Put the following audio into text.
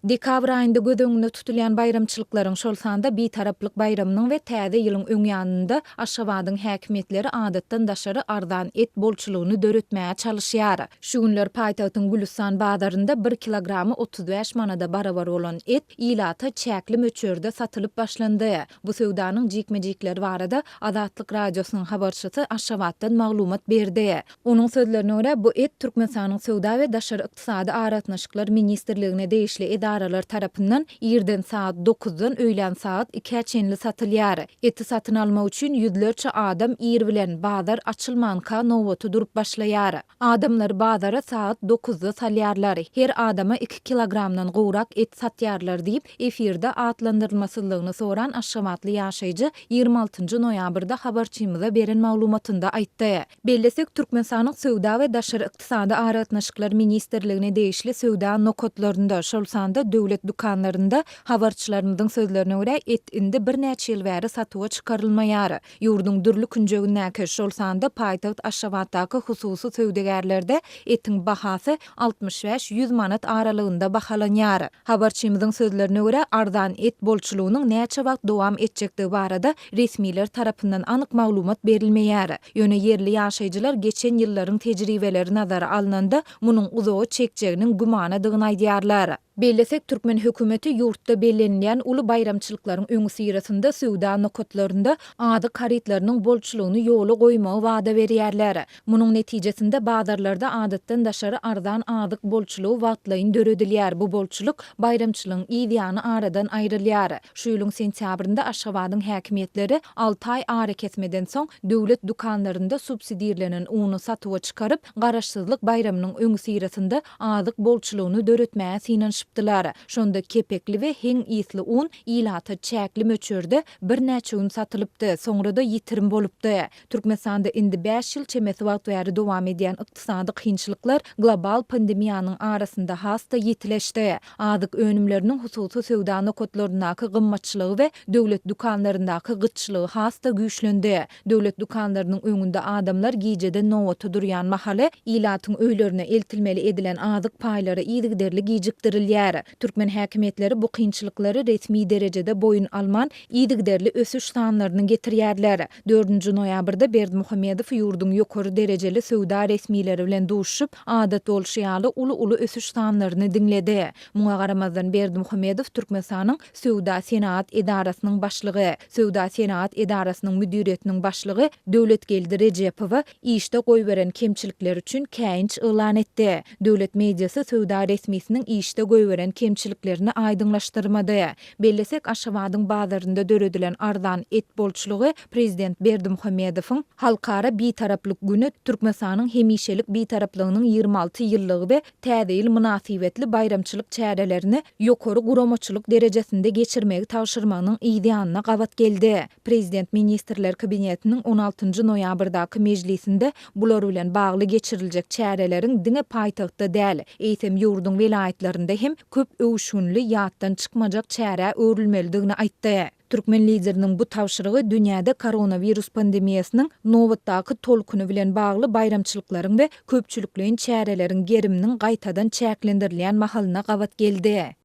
Dekabr aýynda göz öňünde tutulýan baýramçylyklaryň, şol sanda Bitaraplyk baýramynyň we Täze ýylyň öň ýanynda Aşgabadyň häkimiýetleri adatdan daşary arzan et bolçulygyny döretmäge çalyşýar. Şu günler paýtagtyň Gülüstan bazarynda bir kilogramy 35 manada barabar bolan et ilata çäkli möçberde satylyp başlandy. Bu söwdanyň jikme-jikleri barada Azatlyk Radiosynyň habarçysy Aşgabatdan maglumat berdi. Onuň sözlerine görä, bu et Türkmenistanyň Söwda we daşary ykdysady aragatnaşyklar ministrligine degişli edaralar tarapyndan irden sagat dokuzdan öýlän sagat ikä çenli satylýar. Eti satyn almak üçin ýüzlerçe adam ir bilen, bazar açylmanka nobata durup başlaýar. Adamlary bazara sagat dokuzda salýarlar. Her adama iki kilogramdan gowrak et satýarlar diýip, efirde atlandyrylmasyzlygyny soran aşgabatly ýaşaýjy 26 noýabrda habarçymyza beren maglumatynda aýtdy. Bellesek, Türkmenistanyň Söwda we daşary ykdysady aragatnaşyklar ministrligine degişli söwda nokatlarynda, şol sanda döwlet dükanlarynda, habarçylarymyzyň sözlerine görä, et indi birnäçe ýyl bäri satuwa çykarylmaýar. Ýurduň dürli künjegindäki, şol sanda paýtagt Aşgabatdaky hususy söwdagärlerde etiň bahasy 65-ýüz manat aralygynda bahalanýar. Habarçymyzyň sözlerine görä, arzan et bolçulygynyň näçe wagt dowam etjekdigi barada resmiler tarapyndan anyk maglumat berilmeýär. Ýöne ýerli ýaşaýjylar geçen ýyllaryň tejribeleri nazara alnanda, munuň uzaga çekjeginiň gümanadygyny aýdýarlar. Bellesek, türkmen hökümeti ýurtda bellenilýän uly baýramçylyklaryň öňüsyrasynda söwda nokatlarynda azyk harytlarynyň bolçulygyny ýola goýmagy wada berýärler. Munuň netijesinde bazarlarda adatdan daşary arzan azyk bolçulygy wagtlaýyn döredilýär, bu bolçulyk baýramçylygyň yz ýany aradan aýrylýar. Şu ýylyň sentýabrynda Aşgabadyň häkimiýetleri alty aý arakesmeden soň döwlet dükanlarynda subsidirlenen uny satuwa çykaryp, Garaşsyzlyk baýramynyň öňüsyrasynda azyk bolçulygyny döretmäge synanyşypdylar. Şonda kepekli we heň ysly un ilata çäkli möçberde birnäçe gün satylypdy, soňra-da ýitirim bolupdy. Türkmenistanda indi bäş ýyl çemesi wagt bäri dowam edýän ykdysady kynçylyklar global pandemiýanyň arasynda has-da ýitileşdi. Azyk önümleriniň hususy söwda nokatlaryndaky gymmatçylygy we döwlet dükanlaryndaky gytçylygy has-da güýçlendi. Döwlet dükanlarynyň öňünde adamlar gijeden nobata durýan mahaly, ilatyň öýlerine eltilmeli edilen azyk paýlary yzygiderli gijikdirilýär. Türkmen häkimiýetleri bu kynçylyklary resmi derejede boýun alman, yzygiderli ösüş sanlaryny getirýärler. Dördünji noýabrda Berdimuhamedow ýurduň ýokary derejeli söwda resmileri bilen duşuşyp, adat bolşy ýaly, uly-uly ösüş sanlaryny diňledi. Muňa garamazdan, Berdimuhamedow Türkmenistanyň Söwda-senagat edarasynyň başlygy, Söwda-senagat edarasynyň müdiriýetiniň başlygy Döwletgeldi Rejepowa işde goýberen kemçilikleri üçin käýinç yglan etdi. Döwlet mediasy söwda resmisiniň işde goýberen kemçiliklerini aýdyňlaşdyrmady. Bellesek, Aşgabadyň bazarynda döredilen arzan et bolçulygy prezident Berdimuhamedowyň Halkara Bitaraplyk güni, Türkmenistanyň hemişelik Bitaraplygynyň 26 ýyllygy we Täze ýyl mynasybetli baýramçylyk çärelerini ýokary guramaçylyk derejesinde geçirmegi tabşyrmagynyň yz ýanyna gabat geldi. Prezident Ministrler Kabinetiniň on altynjy noýabrdaky mejlisinde bular bilen bagly geçiriljek çäreleriň diňe paýtagtda däl, eýsem ýurduň welaýatlarynda hem köp öwüşginli, ýatdan çykmajak çärä öwrülmelidigini aýtdy. Türkmen Lideriniň bu tabşyrygy dünýäde koronawirus pandemiýasynyň nobatdaky tolkuny bilen bagly baýramçylyklaryň we köpçülikleýin çäreleriň geriminiň gaýtadan çäklendirilýän mahalyna gabat geldi.